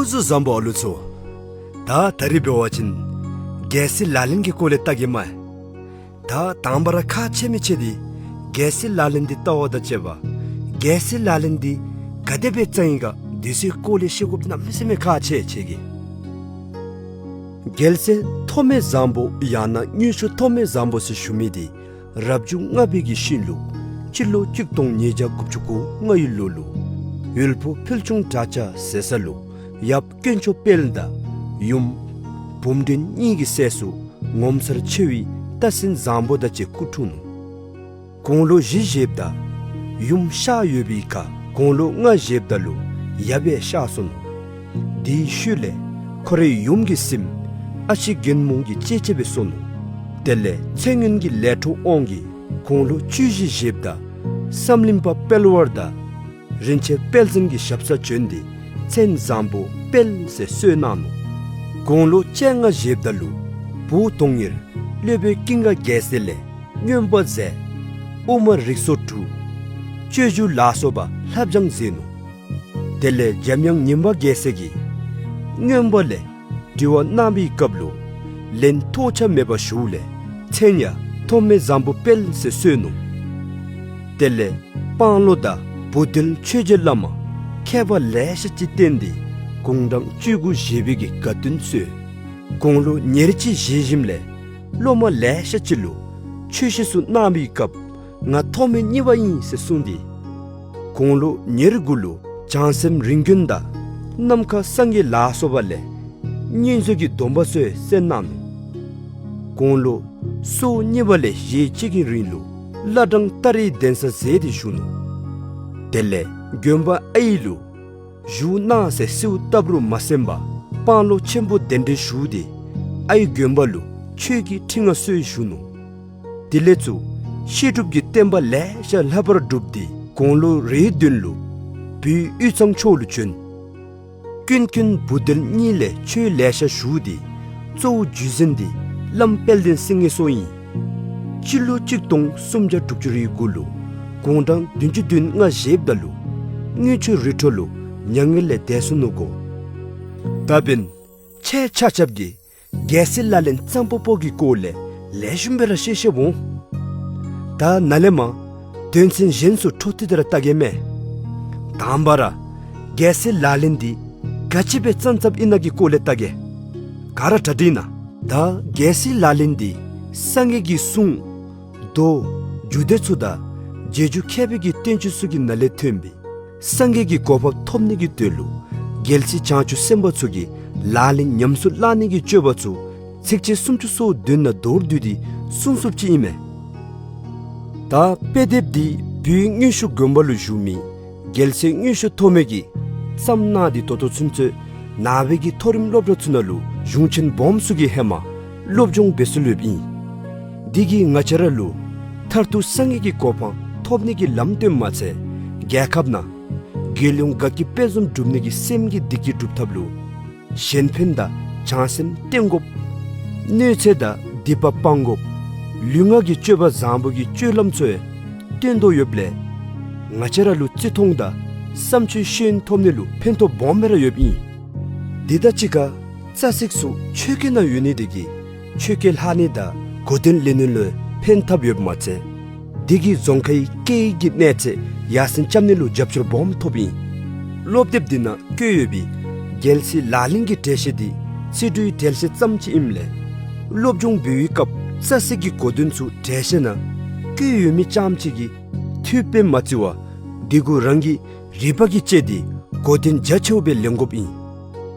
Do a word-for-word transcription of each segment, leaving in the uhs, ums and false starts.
སྐུ་གཟུགས་བཟང་པོ་ཨ་ལུ་ཚུ། ད་ད་རིས་འབད་བ་ཅིན་རྒྱལ་སྲས་ལག་ལེན་གྱི་སྐོར་ལས་བལྟ་གེ་མས། ད་དང་པ་ར་ཁག་ཆེ་མི་ཆེ་འདི་རྒྱལ་སྲས་ལག་ལེན་འདི་བལྟ་བ་དང་བཅས་པ་རྒྱལ་སྲས་ལག་ལེན་འདི་ག་དེ་སྦེ་བརྩམས་ཡི་ག་འདི་ཚུ་སྐོར་ལས་ཤེས་དགོཔ་གནམ་མེད་ས་མེད་ཁག་ཆེ་ཆེ་གི། རྒྱལ་སྲས་ཐོགས་མེད་བཟང་པོ་ཡང་ན་དངུལ་ཆུ་ཐོགས་མེད་བཟང་པོ་ཟེར་ཞུ་མི་འདི་རབ་བྱུང་ལྔ་པའི་གི་ཤིང་ལུག་སྤྱི་ལོ་གཅིག་སྟོང་ཉིས་བརྒྱ་དགུ་བཅུ་གོ་ལྔའི་ལོ་ལུ་ཡུལ་ཕུག་ཕུལ་བྱུང་དྲག་ཆར་ཟེར་ས་ལུ་ཡབ་དཀོན་མཆོག་དཔལ་དང་ཡུམ་བུམ་སྒྲོན་གཉིས་ཀྱི་སྲས་སུ་ངོ་མཚར་ཆེ་བའི་རྟ་སྲིན་བཟང་པོ་དང་བཅས་སྐུ་འཁྲུངས་ནུག། དགུང་ལོ་བཞི་བཞེསཔ་ད་ཡུམ་གཤགས་ཡོད་པའི་ཁར་དགུང་ལོ་ལྔ་བཞེསཔ་ད་ལུ་ཡབ་ཡང་གཤགས་སོ་ནུག། དེའི་ཤུལ་ལས་ཁོ་རའི་ཡུམ་གྱི་སྲིངམ་ཨ་ཞེ་རྒན་མོ་གིས་གཅེས་གཅེས་སྦེ་གསོ་ནུག། དེ་ལས་མཚན་སྔོན་གྱི་ལས་འཕྲོ་དབང་གིས་དགུང་ལོ་བཅུ་བཞི་བཞེསཔ་ད་བསམ་གླིང་པ་དཔལ་བར་དང་རིན་ཆེན་དཔལ་འཛོམས་ཀྱི་ཞབས་སར་བྱོན་ཏེ་མཚན་བཟང་པོ་དཔལ་ཟེར་གསོལ་གནང་ནུག། དགུང་ལོ་བཅོ་ལྔ་བཞེསཔ་ད་ལུ་བུ་དོན་གཉེར་སློབ་དཔོན་ཀུན་དགའ་རྒྱལ་མཚན་ལས་མངོན་པ་མཛད། དབུ་མ་རིགས་ཚོགས་གྲུབ། སྤྱོད་འཇུག་ལ་སོགས་པ་ལྷབ་སྦྱང་མཛད་ནུག། དེ་ལས་འཇམ་དབྱངས་ཉི་མ་རྒྱལ་མཚན་གྱིས་མངོན་པ་ལས་དྲི་བ་གནང་བའི་སྐབས་ལུ་ལན་ཐོགས་ཆགས་མེད་པར་ཞུཝ་ལས་མཚན་ཡང་ཐོགས་མེད་བཟང་པོ་དཔལ་ཟེར་གསོལ་ནུག། དེ་ལས་སྤང་ལོ་དང་བུ་དོལ་ཆོས་རྗེ་བླ་མ་མཁས་པ་ལེ་ཤ་ཅིག་བསྟེན་ཏེ་དགུང་གྲངས་བཅུ་དགུ་བཞེས་པའི་གི་དགའ་སྟོན་གསོལ། དགུང་ལོ་ཉེར་གཅིག་བཞེས་ཞིནམ་ལས་སློབ་མ་ལེ་ཤ་ཅིག་ལུ་ཆོས་བཤད་ཚུ་གནང་བའི་སྐབས་ང་ཐོགས་མེད་གཉིས་པ་ཨིན་ཟེར་གསུངས་ཏེ་དགུང་ལོ་ཉེར་དགུ་ལུ་བྱང་སེམས་རིམ་བྱོན་དང་ནམ་མཁའ་སངས་རྒྱས་ལ་སོགས་པ་ལས་བསྙེན་རྫོགས་ཀྱི་སྡོམ་པ་ཚུ་གསན་གནང་ནུག། དགུང་ལོ་སོ་གཉིས་པ་ལས་ཞེ་གཅིག་གི་རིང་ལུ་བླ་བྲང་ཏ་རའི་གདན་ས་མཛད་དེ་བཞུགས་ནུག། དེ་ལས་དགོན་པ་ཨའི་ལུ་བཞུགས་གནང་ཟེར་གསོལཝ་བཏབ་རུང་མ་གསན་པར་སྤང་ལོ་ཆེན་པོ་གདན་འདྲེན་ཞུ་སྟེ་ཨའི་དགོན་པ་ལུ་ཆོས་ཀྱི་ཁྲི་མངའ་གསོལ་བཞུགས་ནུག། དེ་ལས་ཚུར་བཤད་སྒྲུབ་ཀྱི་བསྟན་པ་ལེ་ཤ་ལྷག་པར་བསྒྲུབས་ཏེ་དགུང་ལོ་རེའི་དོན་ལུ་བོད་དབུས་གཙང་ཕྱོགས་ལུ་བྱོན། ཀུན་མཁྱེན་བུ་དོལ་གཉིས་ལས་ཆོས་ལེ་ཤ་ཞུ་སྟེ་གཙོ་བོ་བརྒྱུད་འཛིན་འདི་བླམ་དཔལ་ལྡན་སེང་གེ་མཚོ་ཨིན། སྤྱི་ལོ་གཅིག་སྟོང་སུམ་བརྒྱ་དྲུག་ཅུ་རེ་དགུ་ལུ་དགུང་གྲངས་བདུན་ཅུ་དོན་ལྔ་བཞེསཔ་ད་ལུ་དངུལ་ཆུ་རི་ཁྲོད་ལུ་མྱ་ངན་ལས་འདས་སོ་ནུག་གོ། ད་འབདན་ཁྱེད་ཆ་ཁྱབ་ཀྱིས་རྒྱལ་སྲས་ལག་ལེན་ཙམ་པོ་པོ་གི་སྐོར་ལས་ལེགས་ཤོམ་སྦེ་ར་ཤེས་ཤེསཔ་འོང་། ད་ནཱ་ལས་མར་དོན་ཚན་གཞན་ཚུ་འཕྲོ་མཐུད་དེ་ར་བལྟ་གེ་མས། དང་པ་ར་རྒྱལ་སྲས་ལག་ལེན་འདི་ག་ཅི་སྦེ་བརྩམས་བརྩམསཔ་ཨིན་ན་གི་སྐོར་ལས་བལྟ་གེ། ག་ར་གྲ་སྒྲིག་གནང་། ད་རྒྱལ་སྲས་ལག་ལེན་འདི་སངས་རྒྱས་ཀྱི་གསུང་མདོ་རྒྱུད་སྡེ་ཚུ་དང་རྗེས་འཇུག་མཁས་པའི་གི་བསྟན་བཅོས་ཚུ་གི་ནང་ལས་ཐོན་པའི་སངས་རྒྱས་ཀྱི་གོ་འཕང་ཐོབ་ནི་གི་དོན་ལུ་རྒྱལ་སྲས་བྱང་ཆུབ་སེམས་དཔའ་ཚུ་གིས་ལག་ལེན་ཉམས་སུ་བླང་ནི་གི་སྤྱོད་པ་ཚུ་ཚིགས་བཅད་སུམ་ཅུ་སོ་བདུན་ནང་མདོར་བསྡུས་ཏེ་གསུངས་གསུངསཔ་ཅིག་ཨིན་མས། ད་དཔེ་དེབ་འདི་བོད་དངུལ་ཤུགས་དགོན་པ་ལུ་བཞུགས་མི་རྒྱལ་སྲས་དངུལ་ཤུགས་ཐོགས་མེད་ཀྱིས་བརྩམས་གནང་སྟེ་ད་ལྟོ་ཚུན་ཚོད་ནང་པའི་གི་མཐོ་རིམ་སློབ་གྲྭ་ཚུ་ནང་ལུ་གཞུང་ཆེན་སྦོམ་ཚུ་གི་ཧེ་མ་སློབ་སྦྱོང་འབད་སྲོལ་ཡོདཔ་ཨིན། འདི་གིས་ང་བཅས་ར་ལུ་མཐར་ཐུག་སངས་རྒྱས་ཀྱི་གོ་འཕང་ཐོབ་ནི་གི་ལམ་སྟོནམ་མ་ཚད་རྒྱལ་ཁབ་ནང་དགེ་སློང་དགའ་སྐྱིད་དཔལ་འཛོམས་སྒྲུབ་ནི་གི་སེམས་ཀྱི་བདེ་སྐྱིད་སྒྲུབ་ཐབས་ལུ་གཞན་ཕན་དང་བྱང་སེམས་བསྟེན་དགོཔ། གནོད་འཚེ་དང་སྡིག་པ་སྤང་དགོཔ། ལུས་ངག་གི་སྤྱོད་པ་བཟང་པོ་གི་སྤྱོད་ལམ་ཚུ་ཡང་སྟོན་དོ་ཡོདཔ་ལས་ང་བཅས་ར་ལུ་བརྩི་མཐོང་དང་བསམ་སྤྱོད་ཤེས་ཡོན་ཐོབ་ནི་ལུ་ཕན་ཐོགས་སྦོམ་སྦེ་ར་ཡོདཔ་ཨིན། དེ་དང་གཅིག་ཁར་རྩ་ཚིག་ཚུ་ཆོས་སྐད་ནང་ཡོད་ནི་དེ་གིས་ཆོས་སྐད་ལྷག་ནི་དང་གོ་དོན་ལེན་ནི་ལུ་ཕན་ཐབས་ཡོདཔ་མ་ཚད་འདི་གིས་རྫོང་ཁའི་སྐད་ཡིག་གི་གནས་ཚད་ཡར་སེང་རྐྱབ་ནི་ལུ་རྒྱབ་སྐྱོར་སྦོམ་ཐོབཔ་ཨིན། སློབ་དེབ་འདི་ནང་བཀོད་ཡོད་པའི་རྒྱལ་སྲས་ལག་ལེན་གྱི་འགྲེལ་བཤད་འདི་ཚིག་འབྲུའི་འགྲེལ་བཤད་ཙམ་ཅིག་ཨིནམ་ལས་སློབ་སྦྱོང་འབད་བའི་སྐབས་རྩ་ཚིག་གི་གོ་དོན་ཚུ་འགྲེལ་བཤད་ནང་བཀོད་ཡོད་མི་རྐྱངམ་ཅིག་གིས་འཐུས་སྦེ་མ་བརྩི་བར་འདི་གུ་རང་གི་རིག་པ་གིས་དཔྱད་དེ་གོ་དོན་རྒྱ་ཆེཝ་སྦེ་ལེན་དགོཔ་ཨིན།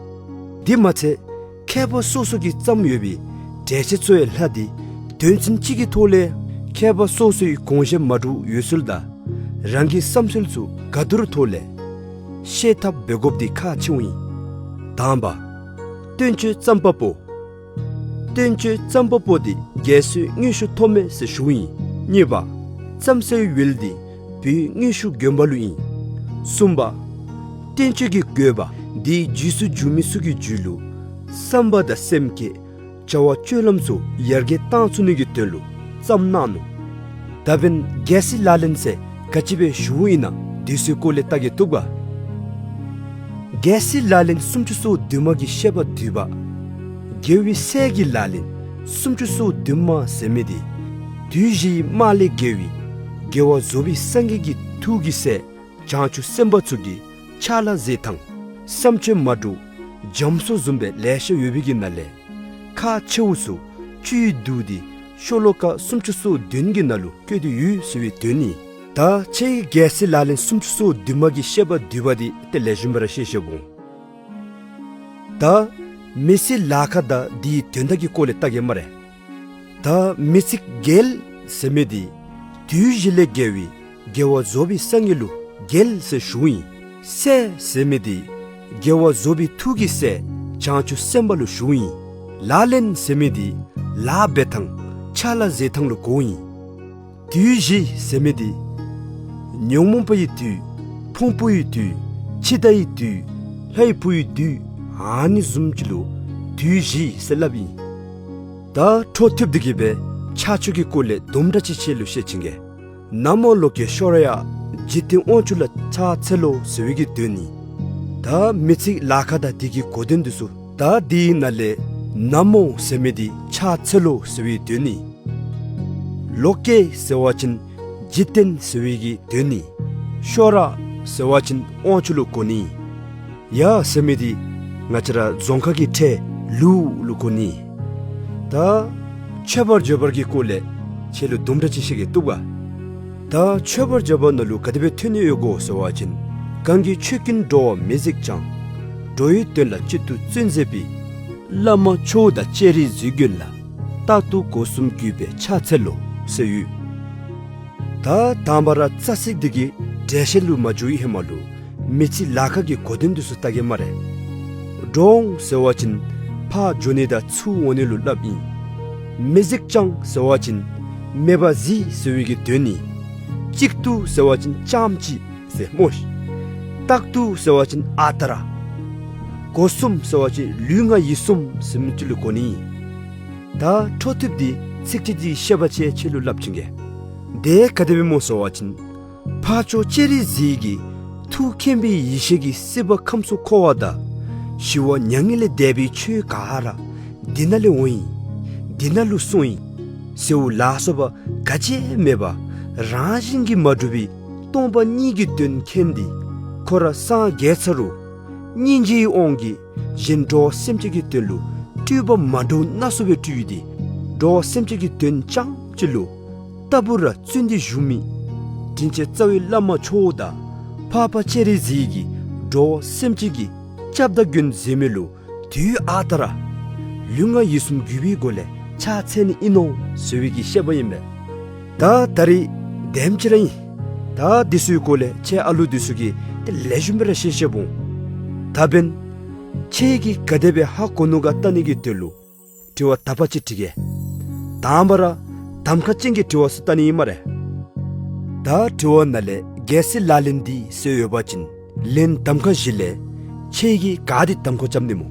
དེ་མ་ཚད་མཁས་པ་སོ་སོ་གིས་བརྩམས་ཡོད་པའི་འགྲེལ་བཤད་ཚུ་ཡང་ལྷག་སྟེ་དོན་ཚན་གཅིག་གི་ཐོག་ལས་མཁས་པ་སོ་སོའི་དགོངས་བཞེད་མ་འདྲཝ་ཡོད་ཚུལ་དང་རང་གི་བསམ་ཚུལ་ཚུ་ག་དུར་ཐོག་ལས་བཤད་ཐབས་འབད་དགོཔ་འདི་ཁག་ཆེཝ་ཨིན། དང་པ། བསྟན་བཅོས་བརྩམ་པ་པོ། བསྟན་བཅོས་བརྩམ་པ་པོ་འདི་རྒྱལ་སྲས་དངུལ་ཤུགས་ཐོགས་མེད་ཟེར་ཞུཝ་ཨིན། གཉིས་པ། བརྩམ་སའི་ཡུལ་འདི་བོད་དངུལ་ཤུགས་དགོན་པ་ལུ་ཨིན། གསུམ་པ། བསྟན་བཅོས་ཀྱི་དགོས་པ་འདི་རྗེས་སུ་འཇུག་མི་ཚུ་གི་རྒྱུད་ལུ་བསམ་པ་དང་སེམས་བསྐྱེད་བྱ་བ་སྤྱོད་ལམ་ཚུ་ཡར་རྒྱས་བཏང་ཚུགས་ནི་གི་དོན་ལུ་བརྩམས་གནང་ནུག། ད་འབདན་རྒྱལ་སྲས་ལག་ལེན་ཟེར་ག་ཅི་སྦེ་ཞུཝ་ཨིན་ན་འདི་ཚུའི་སྐོར་ལས་བལྟ་གེ་བཏུབ་ག། རྒྱལ་སྲས་ལག་ལེན་སུམ་ཅུ་སོ་བདུན་མ་གི་བཤད་པ་བསྡུས་པ། རྒྱལ་བའི་སྲས་ཀྱི་ལག་ལེན་སུམ་ཅུ་སོ་བདུན་མ་ཟེར་མི་འདི། དུས་བཞིའི་དམག་ལས་རྒྱལ་བའི་རྒྱལ་བ་རྫོགས་པའི་སངས་རྒྱས་ཀྱི་ཐུགས་ཀྱི་སྲས་བྱང་ཆུབ་སེམས་དཔའ་ཚུ་གི་ཕྱག་ལཱ་མཛད་ཐངས་བསམ་སྤྱོད་མ་འདྲཝ་རྒྱ་མཚོ་བཟུམ་སྦེ་ལེ་ཤ་ཡོད་པའི་གི་ནང་ལས། ཁག་ཆེཝ་ཚུ་བཅུད་བསྡུ་སྟེ་ཤོ་ལོ་ཀ་སུམ་ཅུ་སོ་བདུན་གྱི་ནང་ལུ་བཀོད་དེ་ཡོད་ཟེར་བའི་དོན་ཨིན། ད་ཁྱེད་ཀྱིས་རྒྱལ་སྲས་ལག་ལེན་སུམ་ཅུ་སོ་བདུན་མ་གི་བཤད་པ་བསྡུས་པ་འདི་ཏེ་ལེགས་ཤོམ་སྦེ་ར་ཤེས་ཤེསཔ་འོང་། ད་མི་ཚེ་ལཱ་ཁག་དང་དེའི་དོན་དག་གི་སྐོར་ལས་བལྟ་གེ་སྨ་རེ། ད་མི་ཚེ་རྒྱལ་ཟེར་མི་འདི་དུས་བཞི་ལས་རྒྱལ་བའི་རྒྱལ་བ་རྫོགས་པའི་སངས་རྒྱས་ལུ་རྒྱལ་ཟེར་ཞུཝ་ཨིན། སྲས་ཟེར་མི་འདི་རྒྱལ་བ་རྫོགས་པའི་ཐུགས་ཀྱི་སྲས་བྱང་ཆུབ་སེམས་དཔའ་ལུ་ཞུཝ་ཨིན། ལག་ལེན་ཟེར་མི་འདི་ལཱ་འབད་ཐངས་ཕྱག་ལཱ་མཛད་ཐངས་ལུ་གོཝ་ཨིན། དུས་བཞི་ཟེར་མི་འདི་ཉོང་མོངས་པ་ཡི་དུས། ཕུང་པོ་ཡི་དུས། འཆི་བདག་ཡི་དུས། ལྷའི་བུ་ཡི་དུས། ཨ་ནི་བཟུམ་ཅིག་ལུ་དུས་བཞི་ཟེར་སླབ་ཨིན། ད་འཕྲོ་མཐུད་དེ་གི་སྦེ་ཕྱག་མཆོད་ཀྱི་སྐོར་ལས་དུམ་གྲ་ཅིག་ཁྱེད་ལུ་བཤད་བྱིན་གེ། ན་མོ་ལོ་ཀེ་ཤྭ་ར་ཡ་འཇིག་རྟེན་དབང་ཕྱུག་ལ་ཕྱག་འཚལ་ལོ་ཟེར་བའི་གི་དོན་ཨིན། ད་མི་ཚེ་ལཱ་ཁག་དང་དེ་གི་གོ་དོན་འདི་ཚུ། ད་དེའི་ནང་ལས་ན་མོ་ཟེར་མི་འདི་ཕྱག་འཚལ་ལོ་ཟེར་བའི་དོན་ཨིན། ལོ་ཀེ་ཟེར་བ་ཅིན་འཇིག་རྟེན་ཟེར་བའི་གི་དོན་ཨིན། ཤྭ་ར་ཟེར་བ་ཅིན་དབང་ཕྱུག་ལུ་གོ་ནི། ཡ་ཟེར་མི་འདི་ང་བཅས་ར་རྫོང་ཁ་གི་ཕྲད་ལུག་ལུ་གོ་ནི། ད་མཆོད་པར་བརྗོད་པར་གྱི་སྐོར་ལས་ཁྱེད་ལུ་དུམ་གྲ་ཅིག་བཤད་གེ་བཏུབ་ག། ད་མཆོད་པར་བརྗོད་པ་ནང་ལུ་ག་དེ་སྦེ་ཐོན་ནི་ཡོད་གོ་ཟེར་བ་ཅིན། གང་གིས་ཆོས་ཀུན་འགྲོ་བ་མི་གཟིགས་ཀྱང་། འགྲོ་བའི་དོན་ལ་གཅིག་ཏུ་བརྩོན་མཛད་པའི། བླ་མ་ཆོས་དང་སྤྱན་རས་གཟིགས་མགོན་ལ། རྟག་ཏུ་སྒོ་གསུམ་གུས་པས་ཕྱག་འཚལ་ལོ་ཟེར་ཡོད། ད་དང་པ་ར་རྩ་ཚིག་འདི་གི་འགྲེལ་བཤད་ལུ་མ་འཇུག་པའི་ཧེ་མ་ལུ་མི་ཚེ་ལཱ་ཁག་གི་གོ་དོན་འདི་ཚུ་བལྟ་གེ་སྨ་རེ། འགྲོ་འོང་ཟེར་བ་ཅིན་ཕར་འགྱོ་ནི་དང་ཚུར་འོང་ནི་ལུ་སླབ་ཨིན། མི་གཟིགས་ཀྱང་ཟེར་བ་ཅིན་མེད་པར་གཟིགས་ཟེར་བའི་གི་དོན་ཨིན། གཅིག་ཏུ་ཟེར་བ་ཅིན་རྐྱངམ་གཅིག་ཟེར་སྨོ་ཤིག། རྟག་ཏུ་ཟེར་བ་ཅིན་ཨ་རྟག་ར། སྒོ་གསུམ་ཟེར་བ་ཅིན་ལུས་ངག་ཡིད་གསུམ་ཟེར་མི་ཅིག་ལུ་གོ་ནི། ད་འཕྲོ་མཐུད་དེ་ཚིགས་བཅད་འདི་བཤད་པ་ཅིན་ཁྱེད་ལུ་སླབ་བྱིན་གེ། དེ་ག་དེ་སྦེ་སྨོ་ཟེར་བ་ཅིན། འཕགས་མཆོག་སྤྱན་རས་གཟིགས་ཀྱི་ཐུགས་མཁྱེན་པའི་ཡེ་ཤེས་ཀྱི་སྲིད་པ་ཁམས་གསུམ་འཁོར་བ་དང་། ཞི་བ་མྱ་ངན་ལས་འདས་པའི་ཆོས་ག་ར་འདི་ནང་ལས་འོང་ཡི། འདི་ནང་ལུ་སོང་ཡི་ཟེརཝ་ལ་སོགས་པ་ག་ཅི་མེད་པ་རང་བཞིན་གྱིས་མ་གྲུབ་པའི་སྟོང་པ་ཉིད་ཀྱི་དོན་མཁྱེན་ཏེ། ཁོ་ར་སངས་རྒྱས་ཚར་རུང་སྙིང་རྗེའི་དབང་གིས་གཞན་འགྲོ་བ་སེམས་ཅན་གྱི་དོན་ལུ་སྤྲུལ་པ་མ་འདྲཝ་སྣ་ཚོགས་པའི་སྤྲུལ་ཏེ་འགྲོ་བ་སེམས་ཅན་གྱི་དོན་རྐྱངམ་གཅིག་ལུ་ལྟ་བུ་ར་བརྩོན་ཏེ་བཞུགས་མི་དྲིན་ཅན་རྩ་བའི་བླ་མ་མཆོག་དང་འཕགས་པ་སྤྱན་རས་གཟིགས་ཀྱིས་འགྲོ་བ་སེམས་ཅན་གྱི་སྐྱབས་དང་མགོན་མཛད་མི་ལུ་དུས་ཨ་རྟག་ར་ལུས་ངག་ཡིད་གསུམ་གུས་པའི་སྒོ་ལས་ཕྱག་འཚལ་ནི་ཨིན་ནོ་ཟེར་བའི་གི་བཤད་པ་ཨིན་པས། ད་ད་རིས་དེམ་ཅིག་ར་ཨིན། ད་འདི་ཚུའི་སྐོར་ལས་ཁྱེད་ཨ་ལུ་འདི་ཚུ་གིས་ཏེ་ལེགས་ཤོམ་སྦེ་ར་ཤེས་ཤེསཔ་འོང་། ད་འབདན་ཁྱེད་ཀྱིས་ག་དེ་སྦེ་ཧ་གོ་ནུག་ག་བལྟ་ནི་གི་དོན་ལུ་དྲི་བ་དག་པ་ཅིག་དྲི་གེ། དང་པ་ར་གདམ་ཁ་ཅན་གྱི་དྲི་བ་ཚུ་བལྟ་ནི་ཨིན་སྨ་རེ། ད་དྲི་བ་ནང་ལས་རྒྱལ་སྲས་ལག་ལེན་འདི་ཟེར་ཡོད་པ་ཅིན་ལན་གདམ་ཁ་བཞི་ལས་ཁྱེད་ཀྱིས་ག་འདི་གདམ་ཁ་རྐྱབ་ནི་སྨོ།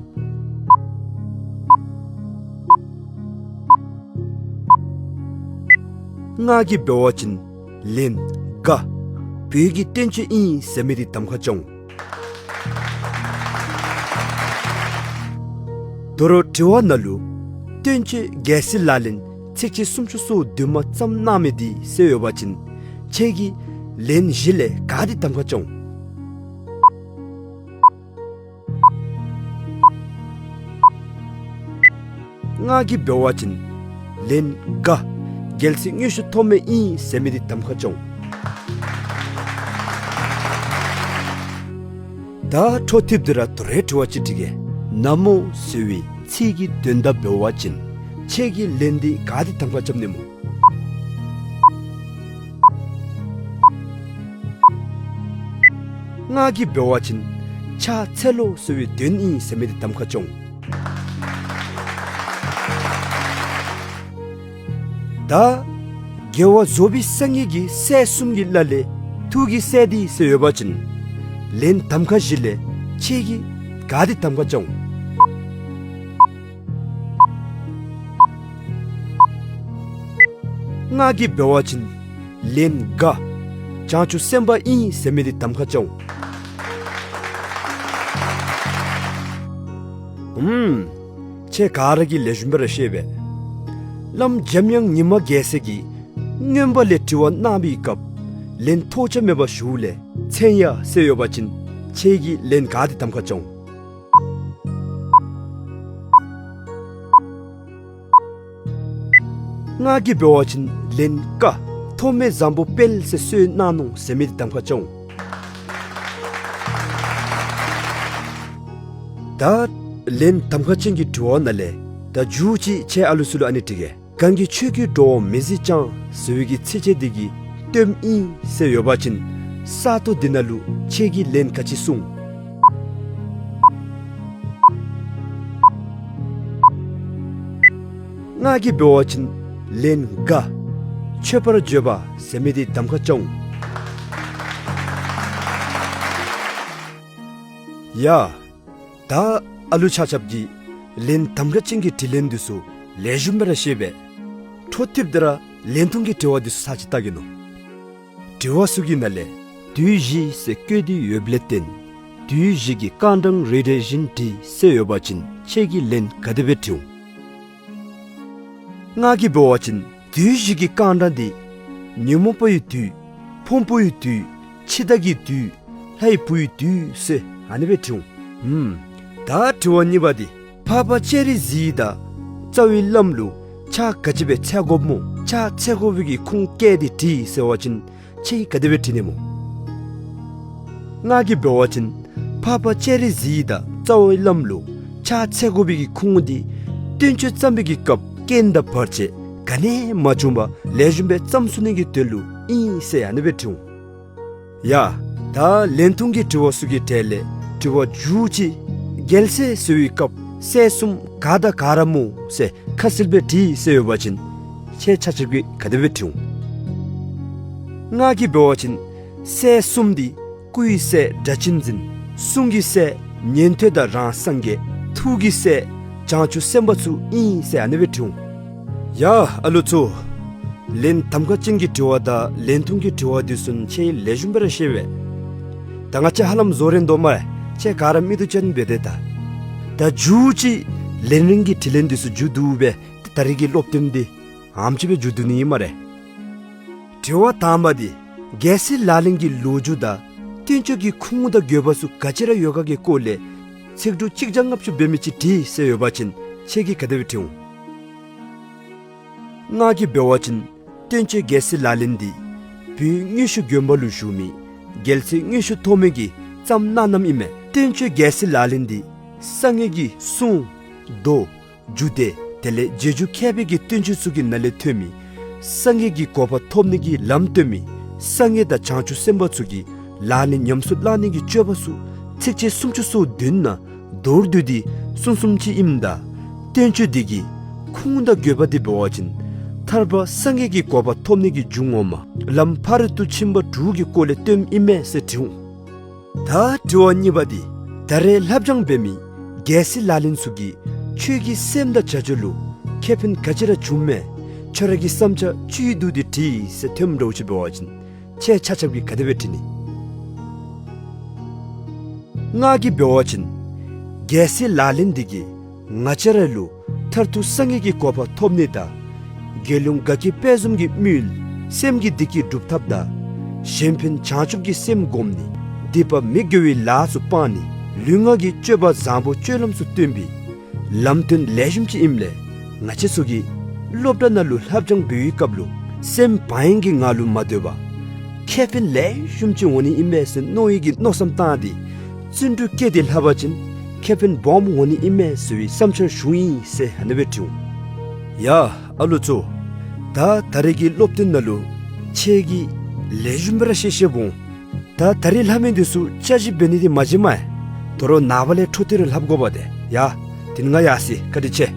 ལྔ་གིས་འབད་བ་ཅིན་ལན་ག་བོད་ཀྱི་བསྟན་བཅོས་ཨིན་ཟེར་མི་འདི་གདམ་ཁ་རྐྱབ་འོང་། དོ་རུང་དྲི་བ་ནང་ལུ་བསྟན་བཅོས་རྒྱལ་སྲས་ལག་ལེན་ཚིགས་བཅད་སུམ་ཅུ་སོ་བདུན་མ་བརྩམས་གནང་མི་འདི་ཟེར་ཡོད་པ་ཅིན་ཁྱེད་ཀྱིས་ལན་བཞི་ལས་ག་འདི་གདམ་ཁ་རྐྱབ་འོང་། ལྔ་གིས་འབད་བ་ཅིན་ལན་ག་རྒྱལ་སྲས་དངུལ་ཆུ་ཐོགས་མེད་ཨིན་ཟེར་མི་འདི་གདམ་ཁ་རྐྱབ་འོང་། ད་འཕྲོ་མཐུད་དེ་ར་དོ་རུང་དྲི་བ་ཅིག་དྲི་གེ། ན་མོ་ཟེར་བའི་ཚིག་གི་དོན་དག་འབད་བ་ཅིན་ཁྱེད་ཀྱིས་ལན་འདི་ག་འདི་གདམ་ཁ་རྐྱབ་ནི་སྨོ། ལྔ་གིས་འབད་བ་ཅིན་ཕྱག་འཚལ་ལོ་ཟེར་བའི་དོན་ཨིན་ཟེར་མི་འདི་གདམ་ཁ་རྐྱབ་འོང་། ད་རྒྱལ་བ་རྫོགས་པའི་སངས་རྒྱས་ཀྱི་སྲས་གསུམ་གྱི་བླ་ལས་ཐུགས་ཀྱི་སྲས་འདི་ཟེར་ཡོད་པ་ཅིན་ལན་གདམ་ཁ་བཞི་ལས་ཁྱེད་ཀྱིས་ག་འདི་གདམ་ཁ་རྐྱབ་འོང་། ལྔ་གིས་འབད་བ་ཅིན་ལན་ག་བྱང་ཆུབ་སེམས་དཔའ་ཨིན་ཟེར་མི་འདི་གདམ་ཁ་རྐྱབ་འོང་། ཨུམ། ཁྱེད་ག་ར་གིས་ལེགས་ཤོམ་སྦེ་ར་ཤེས་པས། བླམ་འཇམ་དབྱངས་ཉི་མ་རྒྱལ་མཚན་གྱིས་སྔོན་པ་ལས་དྲི་བ་གནང་བའི་སྐབས་ལན་ཐོགས་ཆགས་མེད་པར་ཞུཝ་ལས་མཚན་ཡ་ཟེར་ཡོད་པ་ཅིན་ཁྱེད་ཀྱིས་ལན་ག་འདི་གདམ་ཁ་རྐྱབ་འོང་། ང་གིས་འབད་བ་ཅིན་ལན་ཀ། ཐོགས་མེད་བཟང་པོ་དཔལ་ཟེར་གསོལ་གནང་ནུག་ཟེར་མི་འདི་གདམ་ཁ་རྐྱབ་འོང་། ད་ལན་གདམ་ཁ་ཅན་གྱི་དྲི་བ་ནང་ལས་ད་མཇུག་ཅིག་ཁྱེད་ཨ་ལུ་ཚུ་ལུ་ཨ་ནི་དྲི་གེ། གང་གི་ཆོས་ཀྱི་འགྲོ་བ་མི་གཟིགས་ཀྱང་ཟེར་བའི་གི་ཚིགས་བཅད་འདི་གི་སྟོནམོ་ཨིན་ཟེར་ཡོད་པ་ཅིན་ས་སྟོང་འདི་ནང་ལུ་ཁྱེད་ཀྱིས་ལན་ག་ཅི་གསུང་། ང་གིས་འབད་བ་ཅིན་ལན་ག། མཆོད་པར་བརྗོད་པ་ཟེར་མི་འདི་གདམ་ཁ་རྐྱབ་འོང་། ཡ། ད་ཨ་ལུ་ཆ་ཁྱབ་ཀྱིས་ལན་གདམ་ཁ་ཅན་གྱི་དྲི་ལན་འདི་ཚུ་ལེགས་ཤོམ་སྦེ་ར་ཤེས་པས། འཕྲོ་མཐུད་དེ་ར་ལན་ཐུང་གི་དྲི་བ་འདི་ཚུ་ཚར་ཅིག་བལྟ་གེ་ནོ། དྲི་བ་ཚུ་གི་ནང་ལས་དུས་བཞི་ཟེར་བཀོད་དེ་ཡོདཔ་ལས་བརྟེན་དུས་བཞི་གི་རྐང་གྲངས་རེ་རེ་བཞིན་བྲིས་ཟེར་ཡོད་པ་ཅིན་ཁྱེད་ཀྱིས་ལན་ག་དེ་སྦེ་བྲིཝ་འོང་། ང་གིས་འབད་བ་ཅིན་དུས་བཞི་གི་རྐང་གྲངས་འདི་ཉོན་མོངས་པ་ཡི་དུས། ཕུང་པོ་ཡི་དུས། འཆི་བདག་གི་དུས། ལྷའི་བུ་ཡི་དུས་ཟེར་ཨ་ནི་སྦེ་བྲིཝ་འོང་། ཨུམ། ད་དྲི་བ་གཉིས་པ་འདི་འཕགས་པ་སྤྱན་རས་གཟིགས་དང་རྩ་བའི་བླམ་ལུ་ཕྱག་ག་ཅི་སྦེ་འཚལ་དགོཔ་སྨོ། ཕྱག་འཚལ་དགོ་པའི་གི་ཁུངས་བཀལ་ཏེ་བྲིས་ཟེར་བ་ཅིན་ཁྱེད་ཀྱིས་ག་དེ་སྦེ་བྲི་ནི་སྨོ། ང་གིས་འབད་བ་ཅིན་འཕགས་པ་སྤྱན་རས་གཟིགས་དང་རྩ་བའི་བླམ་ལུ་ཕྱག་འཚལ་དགོ་པའི་གི་ཁུངས་འདི་བསྟན་བཅོས་བརྩམ་པའི་གི་སྐབས་རྐྱེན་དང་བར་ཆད་ག་ནི་མ་བྱུང་བར་ལེགས་ཤོམ་སྦེ་བརྩམ་ཚུགས་ནི་གི་དོན་ལུ་ཨིན་ཟེར་ཨ་ནི་སྦེ་བྲིཝ་འོང་། ཡ། ད་ལན་ཐུང་གི་དྲི་བ་ཚུ་གི་གྲས་ལས་དྲི་བ་མཇུག་ཅིག། རྒྱལ་སྲས་ཟེར་བའི་སྐབས་སྲས་གསུམ་ག་དང་ག་ར་སྨོ་ཟེར་ཁ་གསལ་སྦེ་བྲིས་ཟེར་ཡོད་པ་ཅིན་ཁྱེད་ཆ་ཁྱབ་ཀྱིས་ག་དེ་སྦེ་བྲིཝ་འོང་། ང་གིས་འབད་བ་ཅིན་སྲས་གསུམ་འདི་སྐུའི་སྲས་སྒྲ་གཅན་འཛིན། གསུང་གི་སྲས་ཉན་ཐོས་དང་རང་སངས་རྒྱས། ཐུགས་ཀྱི་སྲས་བྱང་ཆུབ་སེམས་དཔའ་ཚུ་ཨིན་ཟེར་ཨ་ནི་སྦེ་བྲིཝ་འོང་། ཡ་ཨ་ལུ་ཚུ། ལན་གདམ་ཁ་ཅན་གྱི་དྲི་བ་དང་ལན་ཐུང་གི་དྲི་བ་འདི་ཚུ་ཁྱེད་ལེགས་ཤོམ་སྦེ་ར་ཤེས་པས། ད་ང་བཅས་ཧ་ལམ་བཟོ་རན་དོ་སྨ་རེ། ཁྱེད་ག་ར་མིག་ཏོ་ཅན་འབད་དེ་ད། ད་མཇུག་ཅིག་ལན་རིང་གི་དྲི་ལན་འདི་ཚུ་མཇུག་བསྡུ་སྦེ་ད་རིས་ཀྱི་སློབ་སྟོན་འདི་ཨེམ་ཅིག་སྦེ་མཇུག་བསྡུ་ནི་ཨིན་སྨ་རེ། དྲི་བ་དང་པ་འདི་རྒྱལ་སྲས་ལག་ལེན་གྱི་ལོ་རྒྱུས་དང་བསྟན་བཅོས་ཀྱི་ཁུངས་དང་དགོས་པ་ཚུ་ག་ཅི་ར་ཡོད་ག་གི་སྐོར་ལས་ཚིག་འབྲུ་གཅིག་བརྒྱ་ལྔ་བཅུ་འབད་མི་ཅིག་བྲིས་ཟེར་ཡོད་པ་ཅིན་ཁྱེད་ཀྱིས་ག་དེ་སྦེ་བྲིཝ་འོང་། ང་གིས་འབད་བ་ཅིན་བསྟན་བཅོས་རྒྱལ་སྲས་ལག་ལེན་འདི་བོད་དངུལ་ཆུ་དགོན་པ་ལུ་བཞུགས་མི་རྒྱལ་སྲས་དངུལ་ཆུ་ཐོགས་མེད་ཀྱིས་བརྩམས་གནང་གནངམ་ཨིན་མས། བསྟན་བཅོས་རྒྱལ་སྲས་ལག་ལེན་འདི་སངས་རྒྱས་ཀྱི་གསུང་མདོ་རྒྱུད་སྡེ་དེ་ལས་རྗེས་འཇུག་མཁས་པའི་གི་བསྟན་བཅོས་ཚུ་གི་ནང་ལས་ཐོན་མི་སངས་རྒྱས་ཀྱི་གོ་འཕང་ཐོབ་ནི་གི་ལམ་སྟོན་མི་སངས་རྒྱས་དང་བྱང་ཆུབ་སེམས་དཔའ་ཚུ་གི་ལག་ལེན་ཉམས་སུ་བླང་ནི་གི་སྤྱོད་པ་ཚུ་ཚིགས་བཅད་སུམ་ཅུ་སོ་བདུན་ནང་མདོར་བསྡུས་ཏེ་གསུངས་གསུངསམ་ཅིག་ཨིནམ་ད་བསྟན་བཅོས་འདི་གི་ཁུངས་དང་དགོས་པ་འདི་འབད་བ་ཅིན་ཐར་པ་སངས་རྒྱས་ཀྱི་གོ་འཕང་ཐོབ་ནི་གི་འཇུག་ངོགས་མ་ལམ་ཕ་རོལ་ཏུ་ཕྱིན་པ་དྲུག་གི་སྐོར་ལས་སྟོནམ་ཨིན་མས་ཟེར་དྲིཝ་འོང་། ད་དྲི་བ་གཉིས་པ་འདི་ད་རེས་ལྷབ་སྦྱང་འབད་མི་རྒྱལ་སྲས་ལག་ལེན་ཚུ་གིས་ཁྱོད་ཀྱི་སེམས་དང་བྱ་སྤྱོད་ལུ་ཁེ་ཕན་ག་ཅི་ར་བྱུངམ་མས། ཁྱོད་ར་གི་བསམ་འཆར་བཅུད་བསྡུ་སྟེ་བྲིས་ཟེར་ཐོནམ་འདྲཝ་ཅིག་འབད་བ་ཅིན་ཁྱེད་ཆ་ཁྱབ་ཀྱིས་ག་དེ་སྦེ་བྲི་ནི། ང་གིས་འབད་བ་ཅིན་རྒྱལ་སྲས་ལག་ལེན་འདི་གིས་ང་བཅས་ར་ལུ་མཐར་ཐུག་སངས་རྒྱས་ཀྱི་གོ་འཕང་ཐོབ་ནི་དང་དགེ་སློང་དགའ་སྐྱིད་དཔལ་འཛོམས་ཀྱི་དམིགས་ཡུལ་སེམས་ཀྱི་བདེ་སྐྱིད་སྒྲུབ་ཐབས་དང་གཞན་ཕན་བྱང་ཆུབ་ཀྱི་སེམས་བསྒོམ་ནི་སྡིག་པ་མི་དགེ་བའི་ལཱ་ཚུ་སྤང་ནི་ལུས་ངག་གི་སྤྱོད་པ་བཟང་པོ་སྤྱོད་ལམ་ཚུ་སྟོན་པའི་ལམ་སྟོན་ལེགས་ཤོམ་ཅིག་ཨིནམ་ལས་ང་བཅས་ཚུ་གིས་སློབ་གྲྭ་ནང་ལུ་ལྷབ་སྦྱང་འབད་བའི་སྐབས་ལུ་སེམས་བག་ཡངས་ཀྱི་ངང་ལུ་མ་སྡོད་པར་ཁེ་ཕན་ལེགས་ཤོམ་ཅིག་འོང་ནི་ཨིན་མས་ཟེར་མནོ་བའི་གི་མནོ་བསམ་བཏང་སྟེ་བརྩོན་འགྲུས་བསྐྱེད་དེ་ལྷབ་པ་ཅིན་ཁེ་ཕན་སྦོམ་འོང་ནི་ཨིན་མས་ཟེར་བའི་བསམ་འཆར་ཞུཝ་ཨིན་ཟེར་ཨ་ནི་སྦེ་དྲིཝ་འོང་། ཡ་ཨ་ལུ་ཚུ། ད་ད་རིས་ཀྱི་སློབ་སྟོན་ནང་ལུ་ཁྱེད་ཀྱིས་ལེགས་ཤོམ་སྦེ་ར་ཤེས་ཤེསཔ་འོང་། ད་ད་རིས་ལྷབ་མི་འདི་ཚུ་བསྐྱར་ཞིབ་འབད་ནི་འདི་མ་བྱིནམ་མས། དོ་རུང་ནངས་པ་ལས་འཕྲོ་མཐུད་ར་ལྷབ་དགོ་པས་ཏེ། ཡ། དེ་ནི་ང་ཡར་སོ་ཡི། བཀའ་དྲིན་ཆེ།